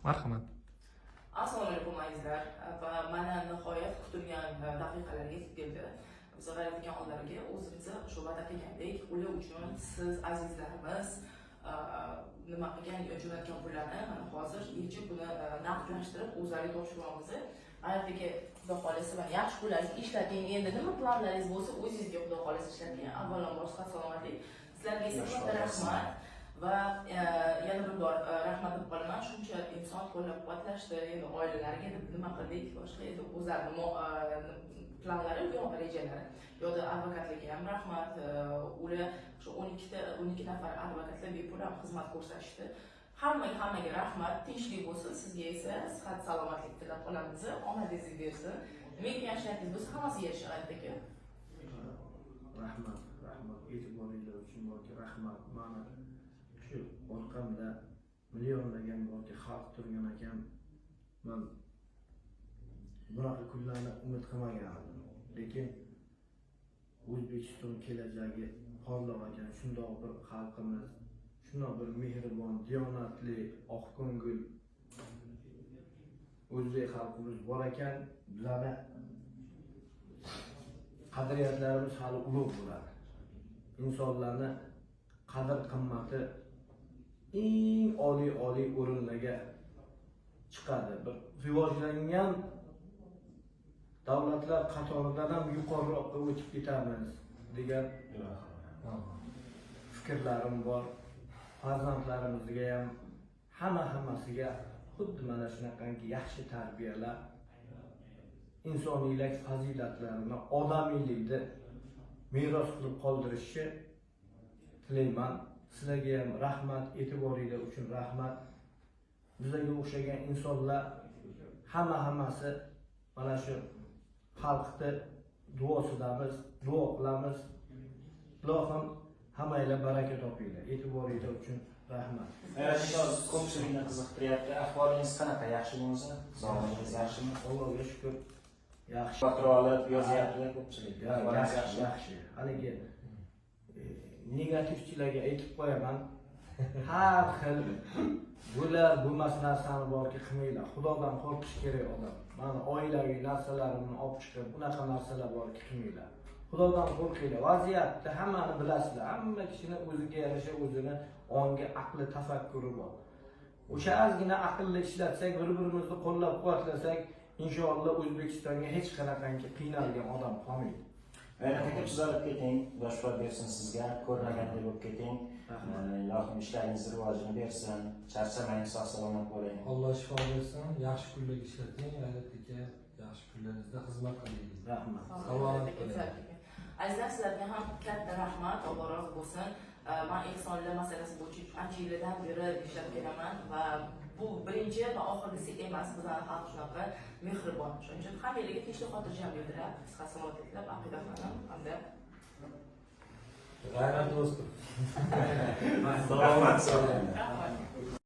Marhamat. Assalomu alaykum, azizlar. Va mana, nihoyat kutilgan daqiqalar yetib keldi. Biz G'ayrat aka oldilariga o'zimizni shu va'da qilgandik, ular uchun siz, azizlarimiz, nima qilgan, jo'natgan pullarni mana hozir yechib, buni naqdlashtirib, o'zlariga topshiryapmiz. G'ayrat aka, xudo xohlasa, mana yaxshi kunlaringiz ishlating. Endi nima planlaringiz bo'lsa, o'zingizga, xudo xohlasa, ishlating. Avvalambor, sihat salomatlik sizlarga esa katta rahmat va yana bir bor rahmat deb qolaman. Shuncha inson qo'llab quvvatlashdi. Endi oilalariga deb nima qildik, boshqa endi o'zlarini planlari, yo'q, rejalari. Yo'qda, advokatlarga ham rahmat. Ular shu 12 ta, 12 nafar advokatlar bepul ham xizmat ko'rsatishdi. Hammaga, hammaga rahmat. Tinchlik bo'lsin. Sizga esa sihat salomatlik tilab qolamiz. Omadingizni bersin. Nimaiki yaxshi niyatingiz bo'lsa, hammasiga erishadi, aka. Rahmat, rahmat, e'tiboringlar uchun borki rahmat. Mani shu orqamda millionlagan borki xalq turgan ekan. Man bunaqa kunlarni umid qilmagan edim, lekin O'zbekiston kelajagi porloq ekan. Shundoq bir xalqimiz, shundoq bir mehribon, diyonatli, oqko'ngil o'zbek xalqimiz bor ekan. Bizlarni qadriyatlarimiz hali ulug' bo'ladi. Insonlarni qadr qimmati eng oliy oliy o'rinlarga chiqadi. Bir rivojlangan davlatlar qatoridan ham yuqoriroqqa o'tib ketamiz degan fikrlarim bor. Farzandlarimizga ham, hamma hammasiga xuddi mana shunaqangi yaxshi tarbiyalar, insoniylik fazilatlarini, odamiylikni meros qilib qoldirishni tilayman. Sizlarga ham rahmat, e'tiboringlar uchun rahmat. Bizlarga o'xshagan insonlar hamma hammasi mana shu xalqni duosidamiz, duo qilamiz. Ilohim, hammanglar baraka topinglar. E'tiboringlar uchun rahmat. Ko'pchilikni qiziqtiryapti. Ahvolingiz qanaqa? Yaxshimi o'zi? Sog'lig'ingiz yaxshimi? Allohga shukur, yaxshi. Xavotir olib yozyaptilar ko'pchilik. Ahvolingiz Yaxshi, yaxshimi? yaxshi. Haligi negativchilarga aytib qo'yaman, har xil bo'lar bo'lmas narsani borki qilmanglar. Xudodan qo'rqish kerak odam. Mani oilaviy narsalarimni olib chiqib, unaqa narsalar borki qilmanglar. Xudodan qo'rqinglar. Vaziyatni hammani bilasizlar. Hamma kishini o'ziga yarasha o'zini ongi, aqli, tafakkuri bor. O'sha ozgina aqlli ishlatsak, bir birimizni qo'llab quvvatlasak, inshaalloh, O'zbekistonga hech qanaqangi qiynalgan odam qolmaydi. G'ayrat aka, tuzalib keting. Xudo shifo bersin sizga. Ko'rmagandek bo'lib keting. Rahmat. Ilohim ishlaringizni rivojini bersin. Charchamang, sog' salomat bo'ling. Alloh shifo bersin, yaxshi kunlarga ishlating, G'ayrat aka, yaxshi kunlaringizda xizmat qiling. Rahmat. Salomat bo'ling. Azizlar, sizlarga ham katta rahmat, Alloh rozi bo'lsin. Man ehsonlar masalasi bo'yicha ancha yillardan beri ishlab kelaman va bu birinchi va oxirgisi emas. Bizlarni xalq shunaqa mehribon. Shuning uchun hammanglarga tinchlik, xotirjamlik tilab, sihat salomatlik tilab, Aqida xonim hamda G'ayrat do'stim. Rahmat. Rahmat.